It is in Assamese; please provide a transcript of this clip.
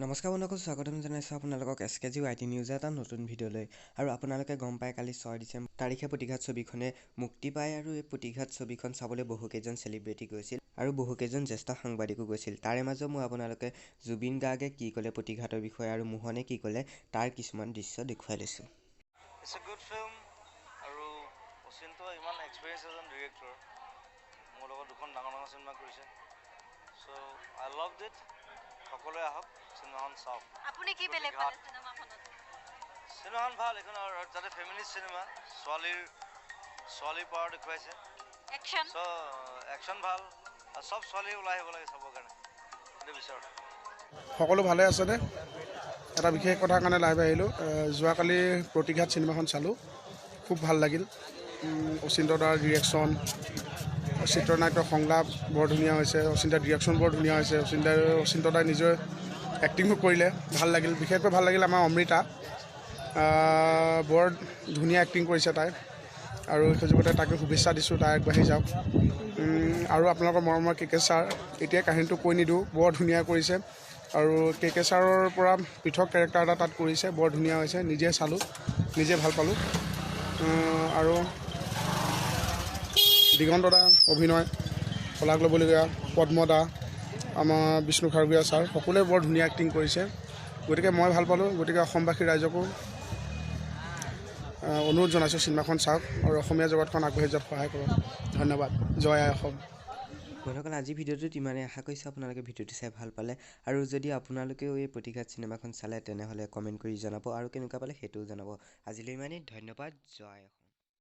নমস্কাৰ বন্ধুসকল, স্বাগতম জনাইছোঁ আপোনালোকক এছ কে জি ৱাই টি নিউজৰ এটা নতুন ভিডিঅ'লৈ। আৰু আপোনালোকে গম পায়, কালি 6 ডিচেম্বৰ তাৰিখে প্ৰতিঘাত ছবিখনে মুক্তি পায় আৰু এই প্ৰতিঘাত ছবিখন চাবলৈ বহুকেইজন চেলিব্ৰিটি গৈছিল আৰু বহুকেইজন জ্যেষ্ঠ সাংবাদিকো গৈছিল। তাৰে মাজত মই আপোনালোকে জুবিন গাৰ্গে কি ক'লে প্ৰতিঘাতৰ বিষয়ে আৰু মোহনে কি ক'লে, তাৰ কিছুমান দৃশ্য দেখুৱাই লৈছোঁ। It's a good film আৰু অচিন্ত ইমান এক্সপিৰিয়েঞ্চ এজন ডিৰেক্টৰ, মোৰ লগত দুখন ডাঙৰ ডাঙৰ চিনেমা কৰিছে। So I love it. সকলোৱে আহক, চিনেমাখন চাওক। আপুনি কি বেলেগ পালে চিনেমাখনত? চিনেমাখন ভাল এইখন আৰু তাতে ফেমিনিষ্ট চিনেমা, ছোৱালীৰ পাৱাৰ দেখুৱাইছে। একশ্যন? চ' একশ্যন ভাল আৰু চব ছোৱালী ওলাই আহিব লাগে চাবৰ কাৰণে, সেইটো বিচাৰোঁ। সকলো ভালে আছেনে? এটা বিশেষ কথাৰ কাৰণে লাইভ আহিলোঁ। যোৱাকালি প্ৰতিঘাত চিনেমাখন চালোঁ, খুব ভাল লাগিল। অচিন্ত দাৰ ডিৰেকশ্যন, চিত্ৰনাট্য, সংলাপ বৰ ধুনীয়া হৈছে। অচিন্তাৰ ডিৰেকশ্যন বৰ ধুনীয়া হৈছে। অচিন্ত দাই নিজৰ এক্টিঙো কৰিলে, ভাল লাগিল। বিশেষকৈ ভাল লাগিল আমাৰ অমৃতা, বৰ ধুনীয়া এক্টিং কৰিছে তাই। আৰু সেই সুযোগতে তাকে শুভেচ্ছা দিছোঁ, তাই আগবাঢ়ি যাওক। আৰু আপোনালোকৰ মৰমৰ কে কে ছাৰ, এতিয়া কাহিনীটো কৈ নিদিওঁ, বৰ ধুনীয়া কৰিছে। আৰু কে কে ছাৰৰ পৰা পৃথক কেৰেক্টাৰ এটা তাত কৰিছে, বৰ ধুনীয়া হৈছে। নিজে চালোঁ, নিজে ভাল পালোঁ। আৰু দিগন্ত দা অভিনয় শলাগ ল'বলগীয়া। পদ্ম দা, আমাৰ বিষ্ণু খাৰগুৰীয়া ছাৰ, সকলোৱে বৰ ধুনীয়া এক্টিং কৰিছে। গতিকে মই ভাল পালোঁ। গতিকে অসমবাসী ৰাইজকো অনুৰোধ জনাইছোঁ, চিনেমাখন চাওক আৰু অসমীয়া জগতখন আগবাঢ়ি যোৱাত সহায় কৰক। ধন্যবাদ। জয় আই অসম। বন্ধুসকল, আজি ভিডিঅ'টোত ইমানেই। আশা কৰিছোঁ আপোনালোকে ভিডিঅ'টো চাই ভাল পালে। আৰু যদি আপোনালোকেও এই প্ৰতিঘাত চিনেমাখন চালে, তেনেহ'লে কমেণ্ট কৰি জনাব আৰু কেনেকুৱা পালে সেইটোও জনাব। আজিলৈ ইমানেই। ধন্যবাদ। জয় অসম।